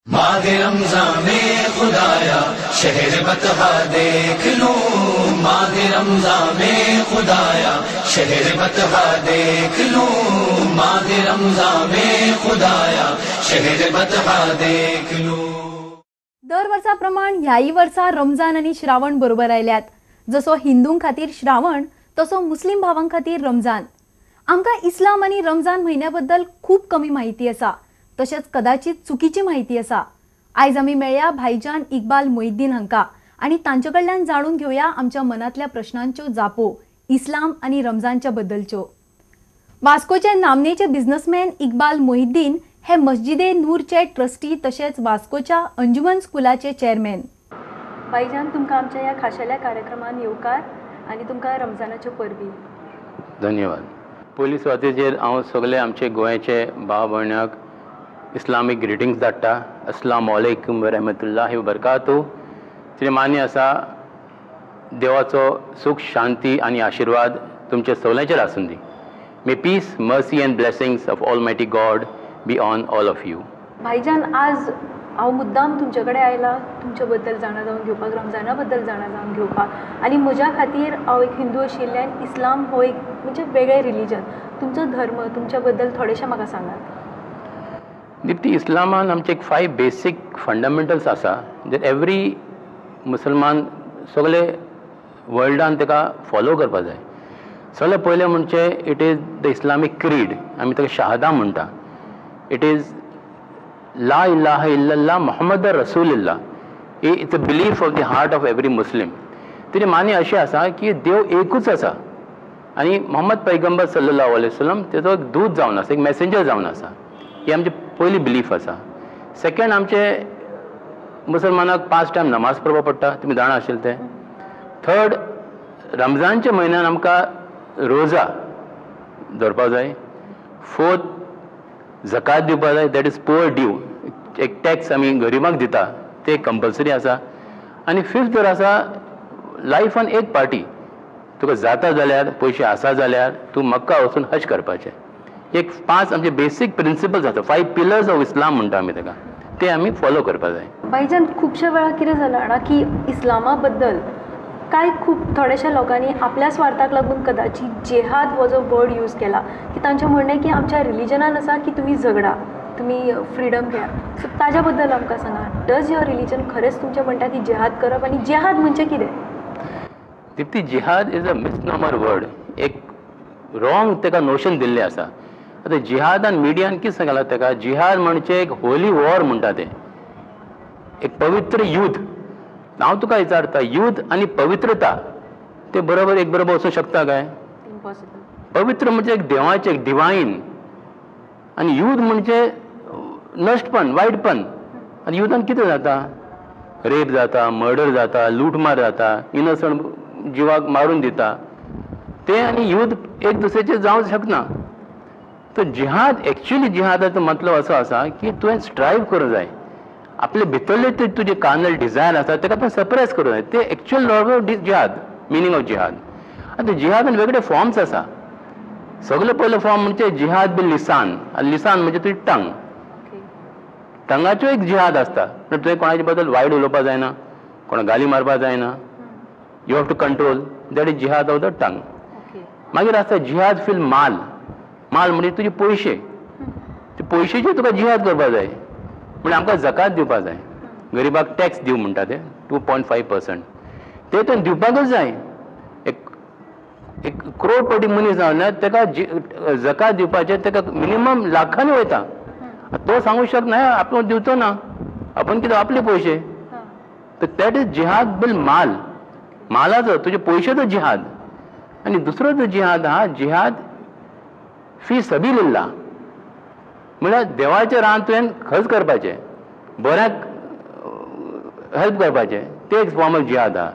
माह रमज़ान में खुदाया शहर बतहा देख लूं, माह रमज़ान में खुदाया शहर बतहा देख लूं, माह रमज़ान में खुदाया शहर बतहा देख लूं। दर वर्सा प्रमाण ह्याय वर्सा रमजान आनी श्रावण बरोबर आयल्यात। जसो हिंदूं खातीर श्रावण तसो मुस्लिम भावां खातीर रमजान। आमकां इस्लाम आनी रमजान म्हयन्या बद्दल खूब कमी म्हायती आसा, तशेंच कदाचित चुकीची म्हायती आसा। आयज आमी मेळया भाईजान इकबाल मोहिद्दीन हांकां आनी तांचे कडल्यान जाणून घेवया आमच्या मनांतल्या प्रश्नांच्यो जापो इस्लाम आनी रमजानच्या बद्दलच्यो। वास्कोचे नामनेचे बिझनेसमॅन इकबाल मोहिद्दीन हे मस्जिदे नूरचे ट्रस्टी तशेंच वास्कोच्या अंजुमन स्कुलाचे चेअरमॅन। भाईजान, तुमकां आमच्या ह्या खाशेल्या कार्यक्रमान येवकार आनी तुमकां रमजानाच्यो परबी। धन्यवाद। पयली सुवातेचेर हांव सगळे आमचे गोंयचे भाव भयणाक इस्लामीक ग्रिटिंग्स धाडटा। अस्सलाम वालेकुम वरहमतुल्लाहि वबरकातुहू। तिचें मान्य आसा, देवाचो सूख शांती आनी आशिर्वाद तुमचे सगल्यांचेर आसूं दी। May peace, mercy and blessings of almighty God be on all of you. भाईजान, आज हांव मुद्दाम तुमचे कडेन आयला तुमचे बद्दल जाणा जावन घेवपाक, रमजाना बद्दल जाणा जावन घेवपाक। आनी म्हज्या खातीर हांव एक हिंदू आशिल्ल्यान इस्लाम हो एक म्हणजे वेगळें रिलीजन, तुमचो धर्म तुमच्या बद्दल थोडेशें म्हाका सांगात। दीप्ती, इस्लामान आमचे एक 5 बेसीक फंडामेंटल्स आसा जे एवरी मुसलमान सगळे वर्ल्डान ताका फॉलो करपा जाय। सगळे पयलें म्हणजे it is the Islamic creed, आमी ताका शहादा म्हणटा। It is ला इलाहा इल्लल्लाह मोहम्मद रसूलुल्लाह। It's a belief of the heart of every Muslim. तेजें मान्य अशें आसा की देव एकूच आसा आनी मोहम्मद पैगंबर सल्लल्लाहु अलैहि वसल्लम तेजो एक दूत जावन आसा, एक मॅसेंजर जावन आसा। ही आमची पयली बिलीफ आसा। सेकंड, आमचे मुसलमानाक 5 टायम नमाज पडपा पडटा, तुमी जाणा आशिल्ले तें। थर्ड, रमजानच्या म्हयन्यान आमकां रोजा दवरपा जाय। फोर्थ, जकात दिवपा जाय, that is poor due, एक टॅक्स आमी गरिबांक दिता ते कंपल्सरी आसा। आनी फिफ्थ जर आसा, लायफान एक पार्टी तुका जाता जाल्यार, पयशे आसा जाल्यार तूं मक्का वचून हज करपाचें। एक 5 आमचे बेसीक प्रिंसिपल्स आसा, 5 पिलर्स ऑफ इस्लाम म्हणटा आमी ताका, ते आमी फॉलो करपा जाय। भाईजान, खुबश्या वेळार कितें जालां जाणा की इस्लामा बद्दल कांय खूब थोड्याशा लोकांनी आपल्या स्वार्थाक लागून कदाचित जेहाद हो जो वर्ड यूज केला की तांचें म्हणणें की आमच्या रिलीजनान आसा की तुमी झगडा, तुमी फ्रिडम घेया। सो ताज्या बद्दल आमकां सांगा, डज your religion खरेंच तुमचें म्हणटा की जेहाद करप आनी जेहाद म्हणजे कितें? दीप्ती, जिहाद is a misnomer word, एक रॉंग ताका नोशन दिल्लें आसा। आतां जिहादान मिडियान कितें सांगलां ताका, जिहाद म्हणजे एक होली वॉर म्हणटा तें, एक पवित्र युद्ध। हांव तुका विचारता, युद्ध आनी पवित्रता ते बरोबर एक बरोबर वचूंक शकता काय? इम्पॉसिबल। पवित्र म्हणजे एक देवाचें, एक डिवायन, आनी युद्ध म्हणजे नश्टपण, वायटपण। आनी युद्धान कितें जाता? रेप जाता, मर्डर जाता, लूटमार जाता, इनोसंट जिवाक मारून दिता ते, आनी युद्ध एक दुसऱ्याचेर जावंक शकना। तर जिहाद, एक्चुअली जिहादाचो मतलब असो आसा की तुवें स्ट्रायव करूंक जाय, आपले भितरले ते तुजे कार्नल डिजायर आसा ताका तुवें सप्रेस करूंक जाय। ते एक्चुअल जिहाद, मिनींग ऑफ जिहाद। आतां जिहादान वेगळे फॉर्म्स आसा। सगळे पयलो फॉर्म म्हणजे जिहाद बिल लिसान। लिसान म्हणजे तुजी टंग, टंगाचो एक जिहाद आसता। तुवें कोणाचे बद्दल वायट उलोवपा जायना, कोणा गाली मारपा जायना, you have to control, that is jihad of the tongue. मागीर आसता जिहाद फिल माल। माल म्हणजे तुजे पयशे, ते पयशेचे तुका जिहाद करपा जाय। म्हणजे आमकां जकात दिवपा जाय, गरिबाक टॅक्स दिव म्हणटा ते 2.5% ते तुवें दिवपाकच जाय। एक एक करोडपटी मनीस जावन ताका जकात दिवपाचें ताका मिनिमम लाखांनी वयता, तो सांगूंक शकना आपूण दिवचो ना, आपूण कितें आपले पयशे। तर that is जिहाद बील माल, मालाचो तुजे पयशेचो जिहाद। आनी दुसरो जो जिहाद आहा, जिहाद फी सबीलिल्लाह, म्हळ्यार देवाचे रान तुवें खर्च करपाचें, बऱ्याक हेल्प करपाचें, ते एक फॉर्म ऑफ जिहाद आहा।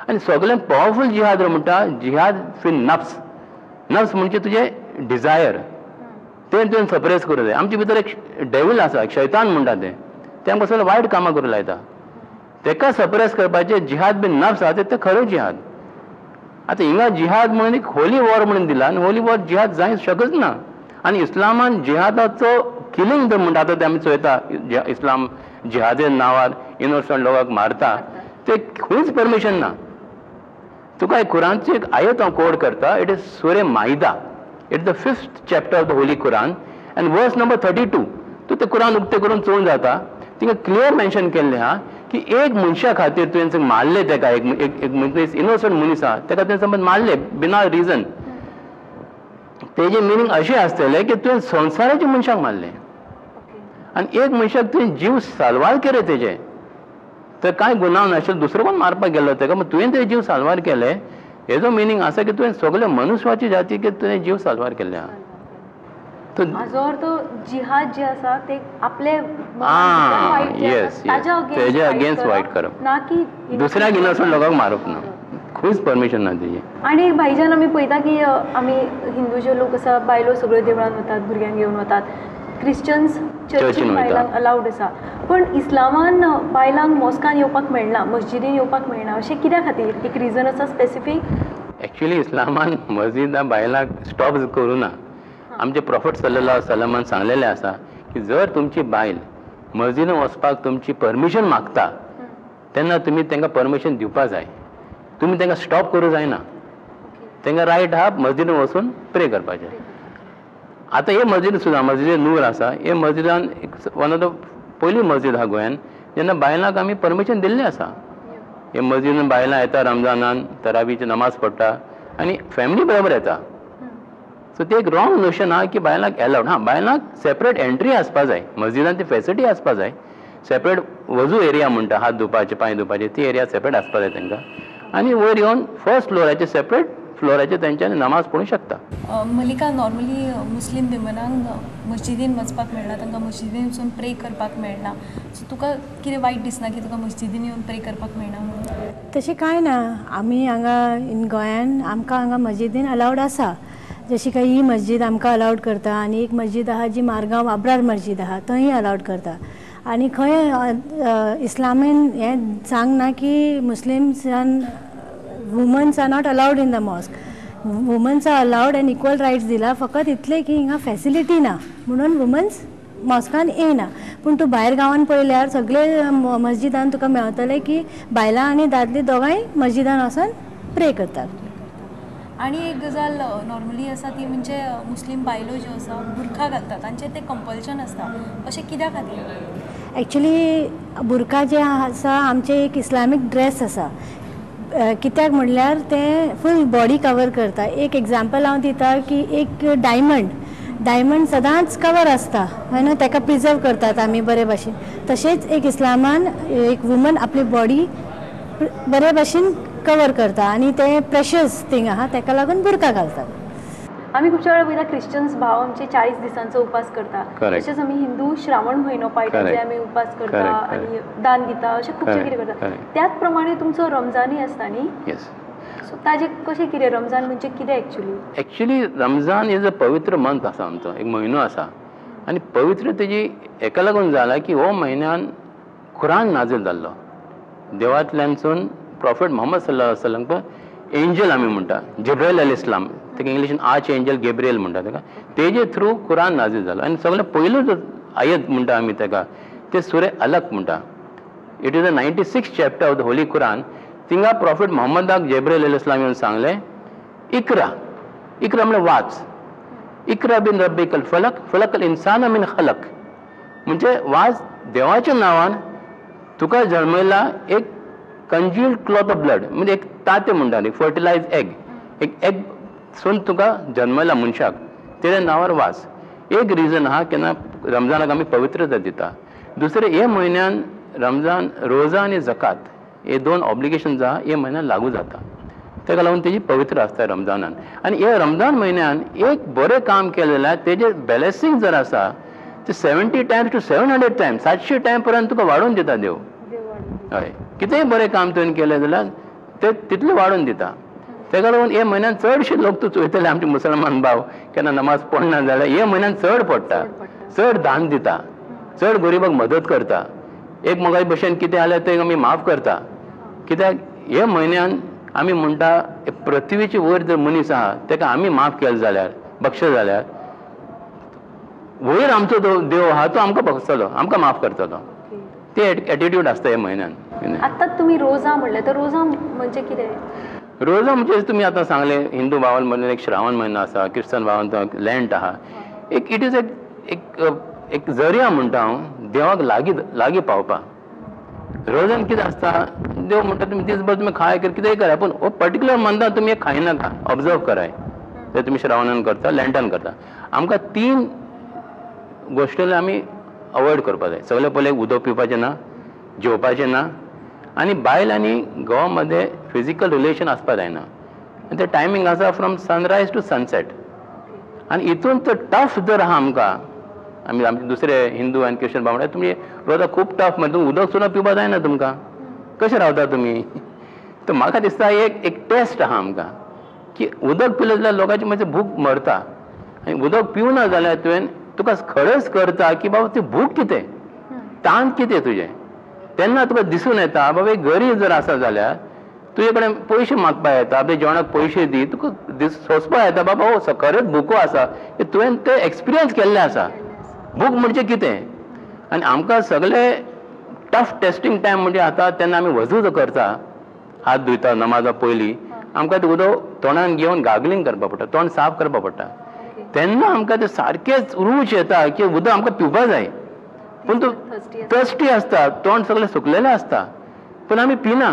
आनी सगळ्यांत पावरफूल जिहाद म्हणटा जिहाद फी नफ्स। नफ्स म्हणजे तुजें डिजायर, तें तुवें सप्रेस करूंक जाय। आमचे भितर एक डेवील आसा, एक शैतान म्हणटा तें, तें आमकां सगळें वायट कामां करूंक लायता, तेका सप्रेस करपाचें जिहाद बी नफ्स आसा तें खरें जिहाद। आतां हिंगा जिहाद म्हणून एक होली वॉर म्हणून दिला, आनी होली वॉर जिहाद जाय शकच ना। आनी इस्लामान जिहादाचो किलिंग the म्हणटा आतां ते आमी चोयता इस्लाम जिहादे नांवार इनोसंट लोकांक मारता, ते खंयच परमिशन ना. तुका एक कुरानची एक आयत हांव कोड करता, it is Surah Maida, it the 5th chapter of the holy Quran and verse number 32. तूं तें कुरान उक्तें करून चोवन जाता, थिंगा क्लियर मेन्शन केल्लें आहा की एक मनशा खातीर तुवें मारलें तेका, एक एक मनीस इनोसंट मनीस आहा तेका तुवें समज मारलें बिना रिजन, तेजें मिनींग अशें आसतलें की तुवें संवसाराच्या मनशाक मारलें आनी एक मनशाक तुवें जीव साल्वार केले तेजें, तर कांय गुन्यांव नाशिल्लो दुसरो कोण मारपाक गेल्लो तेका, पूण तुवें तेजे जीव साल्वार केले, हेजो मिनींग आसा की तुवें सगळे मनुष्याची जातीक तुवें जीव साल्वार केल्ले आहा. हाजो अर्थ जिहाद जे आसा ते आपले तेजे अगेन्स्ट वायट करप ना की दुसऱ्याक इनोसंट लोकांक मारप ना, खंयच परमिशन ना तेजी. आनी एक भाईजान आमी पळयता की आमी हिंदू जे लोक आसा बायलो सगळ्यो देवळान वतात, भुरग्यांक घेवन वतात, क्रिश्चन्स चर्चीन बायलांक अलावड आसा, पण इस्लामान बायलांक मॉस्कान येवपाक मेळना, मस्जिदीन येवपाक मेळना, अशें कित्या खातीर? एक रिजन आसा स्पेसिफीक? एक्चुअली इस्लामान मस्जिदा बायलांक स्टॉप करूं ना. आमचे प्रॉफेट सल्लल्लाहु अलैहि वसल्लमान सांगलेलें आसा की जर तुमची बायल मस्जिदीन वचपाक तुमची परमिशन मागता तेन्ना तुमी तांकां परमिशन दिवपा जाय, तुमी तांकां स्टॉप करूं जायना. तांकां रायट आहा मस्जिदीन वचून प्रे करपाचें. आतां हे मस्जिद सुद्दां मस्जिद नूर आसा, हे मस्जिदान वन ऑफ the पयली मस्जिद आहा गोंयान जेन्ना बायलांक आमी परमिशन दिल्लें आसा. हे मस्जिदीन बायलां येता रमजानान, तरावीची नमाज पडटा आनी फॅमिली बरोबर येता. सो ते एक रॉंग नोशन आहा की बायलांक एलावड. हां, बायलांक सेपरेट एंट्री आसपा जाय मस्जिदान, ती फेसिलिटी आसपा जाय, सेपरेट वजू एरिया म्हणटा, हात धुवपाचे पांय धुवपाचे ती एरिया सेपरेट आसपा जाय तांकां, आनी वयर येवन फर्स्ट फ्लोराचे सेपरेट फ्लोराचे तेंच्यांनी नमाज पडूंक शकता. मलिका, नॉर्मली मुस्लीम विमनांक मस्जिदीन वचपाक मेळना, तांकां मस्जिदीन वचून प्रे करपाक मेळना, सो तुका कितें वायट दिसना की तुका मस्जिदीन येवन प्रे करपाक मेळना म्हणून? तशें कांय ना, आमी हांगा इन गोंयान आमकां हांगा मस्जिदीन अलावड आसा. जशी काय ही मस्जिद आमकां अलावड करता आनी एक मस्जिद आहा जी मारगांव अब्रार मस्जिद आहा थंय अलावड करता. आनी खंय इस्लामीन हें सांग ना की मुस्लिम्सान womens are not allowed in the mosque. Womens are allowed and equal rights दिला, फकत इतलें की हिंगा फेसिलिटी ना म्हणून वुमन्स मॉस्कान येयना. पूण तूं भायर गांवान पळयल्यार सगळे मस्जिदान तुका मेळटलें की बायलां आनी दादले दोगांय मस्जिदान वचून प्रे करतात. आनी एक गजाल नॉर्मली आसा ती म्हणजे मुस्लीम बायलो ज्यो आसा बुरखा घालतात, तांचें तें कंपल्शन आसता, अशें कित्या खातीर? एक्चुली बुरखा जे आसा आमचें एक इस्लामीक ड्रेस आसा, कित्याक म्हणल्यार तें फूल बॉडी कवर करता. एक एग्जाम्पल हांव दिता की एक डायमंड, डायमंड सदांच कवर आसता हय न्हू, ताका प्रिजर्व करतात आमी बरे भाशेन. तशेंच एक इस्लामान एक वुमन आपली बॉडी बरे भाशेन कवर करता आनी तें प्रेशस थींग आहा, ताका लागून बुरखा घालतात. आमी खुबश्या वेळार पळयता क्रिश्चन्स भाव आमचे 40 दिसांचो उपास करता, तशेंच आमी हिंदू श्रावण म्हयनो पाळटा, जे आमी उपास करता आनी दान दिता, अशें खुबशें कितें करता. त्याच प्रमाणे तुमचो रमजानूय आसता न्ही? येस. सो ताजें कशें कितें रमजान म्हणजे कितें actually? Actually Ramzan is a पवित्र मंथ आसा आमचो, एक म्हयनो आसा आनी पवित्र तेजी हेका लागून जाला की हो म्हयन्यान कुरान नाजील जाल्लो देवांतल्यानसून प्रॉफेट मोहम्मद सल्लल्लाहु अलैहि वसल्लम एंजल आमी म्हणटा, जिब्रायल अल इस्लाम, ताका इंग्लिशीन आर्च एंजल गेब्रियल म्हणटा ताका, तेजे थ्रू कुरान नाजील जालो. आनी सगळें पयलो जो आयत म्हणटा आमी ताका ते सुरे अलक म्हणटा, it is a 96 chapter of the holy Quran. थिंगा प्रॉफेट मोहम्मदाक जेब्रियल अल इस्लाम येवन सांगलें इकरा, इकरा म्हणल्यार वाच, इकरा बिन रब्बिकल फलक फलकल इन्सान मिन खलक, म्हणजे वाच देवाच्या नांवान तुका जल्मयला एक कंज्युल्ड क्लॉथ ऑफ ब्लड, म्हणजे एक तातें म्हणटा न्ही, फर्टिलायज एग, एक एग सून तुका जन्मला मनशाक, तेज्या नांवार वाच. एक रिजन आहा केन्ना रमजानाक आमी पवित्रता दिता. दुसरें, हे म्हयन्यान रमजान रोजा आनी जकात हे दोन ऑब्लिगेशन आहा हे म्हयन्यान लागू जाता, ताका लागून तेजी पवित्र आसता रमजानान. आनी हे रमजान म्हयन्यान एक बरें काम केलें जाल्यार तेजें बॅलेसींग जर आसा ते 70 टायम्स टू 700 टायम्स, 700 टायम पर्यंत तुका वाडोवन दिता देव. हय, कितेंय बरें काम तुवें केलें जाल्यार ते तितलें वाडोवन दिता. ताका लागून हे म्हयन्यान चडशे लोक तूं चोयतले आमचे मुसलमान भाव केन्ना नमाज पडना जाल्यार हे म्हयन्यान चड पडटा, चड दान दिता, चड गरिबाक मदत करता, एक मोगा भशेन कितें जाल्यार तें आमी माफ करता. कित्याक हे म्हयन्यान आमी म्हणटा पृथ्वीचे वयर जर मनीस आहा ताका आमी माफ केलें जाल्यार, बक्षे जाल्यार वयर आमचो देव आहा तो आमकां बगसतलो, आमकां माफ करतलो. ते एटिट्यूड आसता ह्या म्हयन्यान. आतां तुमी रोजा म्हणलें, तर रोजा म्हणजे कितें? रोजा म्हणजे तुमी आतां सांगलें हिंदू भावान म्हण एक श्रावण म्हयनो आसा, क्रिस्तांव भावान लँट आहा. एक it is एक एक जरिया म्हणटा हांव देवाक लागीं लागीं पावपाक. रोजान कितें आसता, देव म्हणटा तुमी दीसभर तुमी खाय कितेंय करा, पूण हो पर्टिक्युलर मंथान तुमी खायनाका, ऑब्जर्व कराय. ते तुमी श्रावणान करता, लँटान करता. आमकां 3 गोश्टी आमी अवॉयड करपाक जाय. सगळे पयलें उदक पिवपाचें ना, जेवपाचें ना, आनी बायल आनी घोवा मदें फिजिकल रिलेशन आसपाक जायना. आनी तें टायमींग आसा फ्रॉम सनरायज टू सनसेट. आनी हितून तर टफ जर आहा आमकां, आमी आमचे दुसरे हिंदू आनी क्रिश्चन भाव म्हणल्यार तुमी रोजा खूब टफ, म्हणजे तुमी उदक सुद्दां पिवपाक जायना तुमकां, कशें रावता तुमी? तर म्हाका दिसता एक एक टेस्ट आहा आमकां की उदक पिलें जाल्यार लोकांची मातशी भूक मरता, आनी उदक पिवना जाल्यार तुवें तुका खरेंच करता की बाबा ती भूक कितें, तान कितें तुजें, तेन्ना तुका दिसून येता बाबा एक गरीब जर आसा जाल्यार तुजे कडेन पयशे मागपाक येता, आपल्या जेवणाक पयशे दी, तुका सोंसपाक येता बाबा हो खरेंच भुको आसा, तुवें तें एक्सपिरियन्स केल्लें आसा भूक म्हणजे कितें. आनी आमकां सगळे टफ टेस्टींग टायम म्हणजे आतां तेन्ना आमी वजू जो करता, हात धुयता नमाजा पयलीं, आमकां तें उदक तोंडान घेवन गागलींग करपाक पडटा, तोंड साफ करपाक पडटा. तेन्ना आमकां तें सारकेंच रूच येता की उदक आमकां पिवपाक जाय, पूण तो थर्स्टी आसता, तोंड सगळें सुकलेलें आसता, पूण आमी पिना.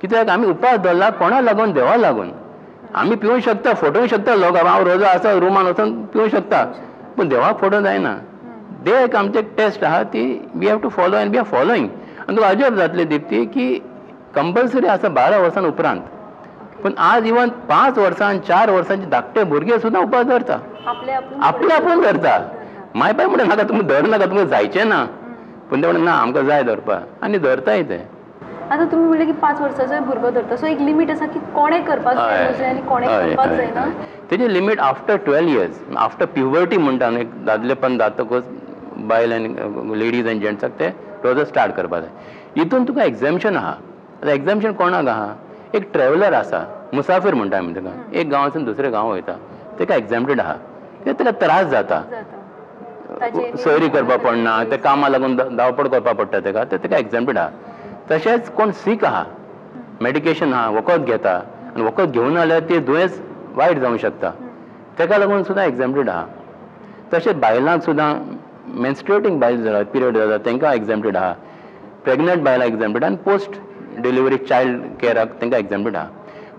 कित्याक आमी उपास धरला कोणा लागून? देवा लागून. आमी पिवूंक शकता, फटोवंक शकता लोकांक, हांव रोजा आसा रुमान वचून पिवूंक शकता, पूण देवाक फटोवंक जायना. ते एक आमचें टेस्ट आहा ती we have to follow and we are following. आनी तुका अजब जातलें दीप्ती की कंपल्सरी आसा 12 वर्सां उपरांत, पूण आज इवन 5 वर्सां 4 वर्सांचे धाकटे भुरगे सुद्दां उपास धरता, आपले आपूण धरता. माय बाय म्हणटा नाका तुमी धर नाका, तुमकां जायचें ना, पूण ते म्हणटा ना आमकां जाय धरपाक, आनी धरताय ते. आतां तुमी म्हणलें की 5 वर्साचो भुरगो धरता, सो एक लिमीट आसा की कोणें करपाक जाय आनी कोणें करपाक जायना? तेजी limit after 12 years, after puberty म्हणटा न्हू, एक दादलेपण जातकच बायल आनी लेडीज आनी जेंट्साक ते रोजा स्टार्ट करपाक जाय. हितून तुका एग्जॅम्पशन आहा. आतां एग्जॅम्पशन कोणाक आहा? एक ट्रॅवलर आसा, मुसाफीर म्हणटा आमी ताका, एक गांवांतल्यान दुसऱ्या गांव वयता, ताका एग्जॅम्प्टेड आहा, कित्याक ताका त्रास जाता, सोयरी करपाक पडना, ते कामाक लागून धांवपळ करपाक पडटा ताका, ते ताका एग्जॅम्प्टेड आहा. तशेंच कोण सीक आहा, मेडिकेशन आहा, वखद घेता आनी वखद घेवन जाल्यार ते दुयेंस वायट जावंक शकता, ताका लागून सुद्दां एग्जॅम्प्टेड आहा. तशेंच बायलांक सुद्दां मेन्स्ट्रुएटींग बायल जाल्यार पिरियड जाता तांकां एग्जॅम्प्टेड आहा, प्रेग्नंट बायलां एग्जॅम्प्टेड आनी पोस्ट डिलिव्हरी चायल्ड केराक तांकां एग्जॅम्प्टेड आहा.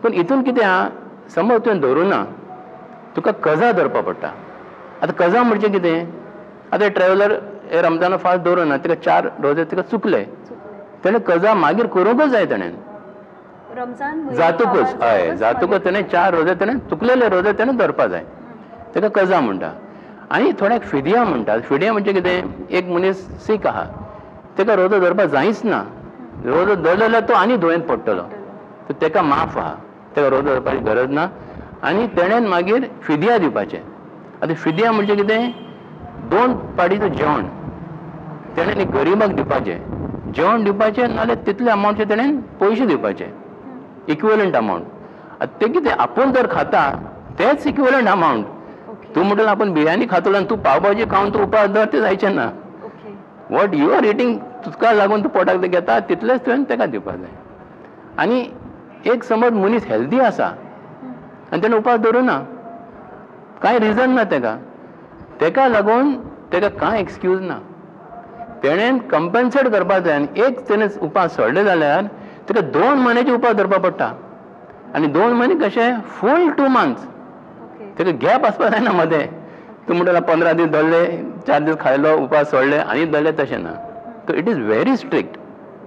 पूण हितून कितें आहा, समज तुवें धरूं ना, तुका कजा धरपा पडटा. आतां कजा म्हणजे कितें? आतां ट्रॅवलर हे रमजाना फास्ट दवरूं ना, ताका 4 रोजे ताका चुकले, तेणें कजा मागीर करूंकच जाय, तेणें जातकूच, हय जातकूच तेणें 4 रोजे तेणें चुकलेले रोजे तेणें धरपा जाय, ताका कजा म्हणटा. आनी थोड्याक फिदिया म्हणटात. फिदिया म्हणजे कितें? एक मनीस सीक आहा, ताका रोजो धरपाक जायच ना, रोजो धरलो जाल्यार तो आनी दुयेंत पडटलो, तर ताका माफ आहा, ताका रोजो धरपाची गरज ना. आनी तेणें मागीर फिदिया दिवपाचें. आतां फिदिया म्हणजे कितें? 2 पाडीचो जेवण तेणें गरिबाक दिवपाचें, जेवण दिवपाचें, नाल्यार तितले अमावंटचे तेणें पयशे दिवपाचे, इक्विवलंट अमावंट. आतां तें कितें आपूण जर खाता तेच इक्विवलंट अमावंट. तूं म्हणटलो आपूण बिर्याणी खातलो आनी तूं पाव भाजी खावन तूं उपास धर, तें जायचें ना. What you are eating तुका लागून तूं पोटाक तें घेता तितलेंच तुवें ताका दिवपाक जाय. आनी एक समज मनीस हेल्दी आसा आनी तेणें उपास धरूं ना, कांय रिजन ना ताका, ताका लागून ताका कांय एक्सक्यूज ना, तेणें कंपन्सेट करपाक जाय. आनी एक तेणें उपास सोडले जाल्यार ताका 2 म्हयन्याचे उपास धरपाक पडटा. आनी 2 म्हयने कशे? फूल 2 मंथ्स, ताका गॅप आसपाक जायना मदें. तूं म्हणटा 15 दीस धरले, 4 दीस खायलो, उपास सोडले आनी धरले, तशें ना. So it is very strict.